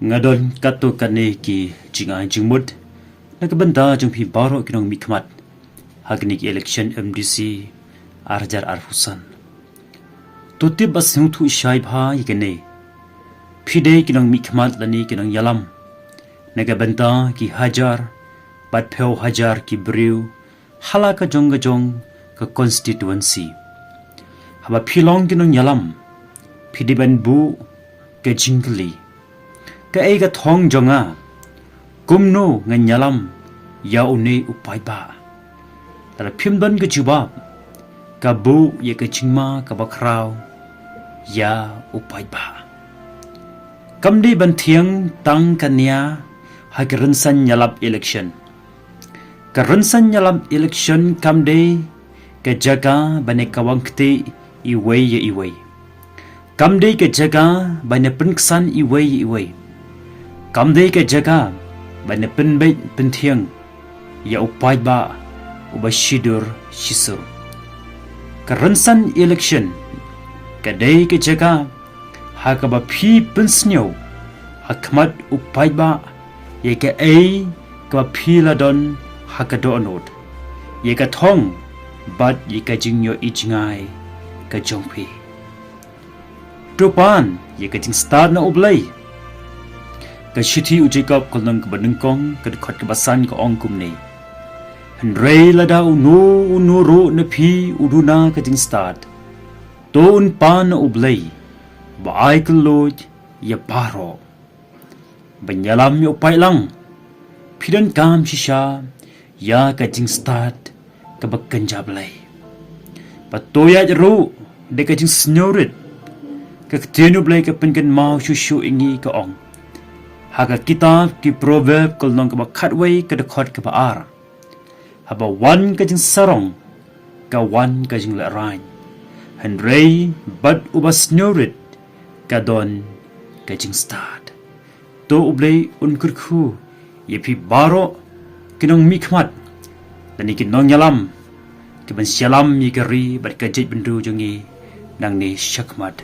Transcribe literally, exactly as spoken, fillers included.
Nga don katto katne ki jingai jingmut na ka bynta jong phi baroh ki nongmihkhmat ha kane ka election M D C ar hajar arphew san. To tip ba sngewthuh shai bha ïa kane. Phi dei ki nongmihkhmat lane ki nongïalam na ka bynta ki hajar bad phew hajar ki briew ha la ka jong ka jong ka constituency. Haba phi long ki nongïalam, phi dei ban buh ka jingkylli: kaei ka thong jong nga? Kumno ngan ïalam ïa une u paidbah? Lada phim don ka jubab, ka buh ïa ka jingma kaba khraw ïa u paidbah. Kam dei ban thiang tang ka nia ha ka rynsan ïalap election. Ka rynsan ïalap election kam dei ka jaka ban ïakawang kti iwei ïa iwei. Kam dei ka jaka ban ïapynksan iwei ïa iwei. Kam dei ka jaka ban ïapynbeit pynthiang ïa u paidbah uba shidur shisur. Ka rynsan election ka dei ka jaka ha kaba phi pynsngew ha khmat u paidbah ïa kaei kaba phi la don ha ka dohnud, ïa ka thong bad ïa ka jingïohi jngai ka jong phi. To pan ïa ka jingstad na U Blei. Ka shithi u Jakob ka lynnong kaba nyngkong ka dkhot kaba san ka ong kumne: Hynrei lada uno uno ruh na phi u duna ka jingstad, to un pan na U Blei ba ai kylluid ïa baroh. Ban ïalam ïa u paidlang, phi donkam shisha ïa ka jingstad kaba kynja Blei. Bad to ïaid ruh da ka jingsngewrit. Ka ktien U Blei ka pynkynmaw shuh shuh ïa ngi, ka ong ha ka kitab ki Proverb ka lynnong kaba khatwei ka dkhot kaba ar: Haba wan ka jingsarong, ka wan ka jinglehrain, hynrei bad uba sngewrit ka don ka jingstad. To U Blei un kyrkhu ïa phi baroh ki nongmihkhmat lane ki nongïalam kiban shah ïalam ïa ka ri bad ka jaitbynriew jong ngi nangne shakhmat.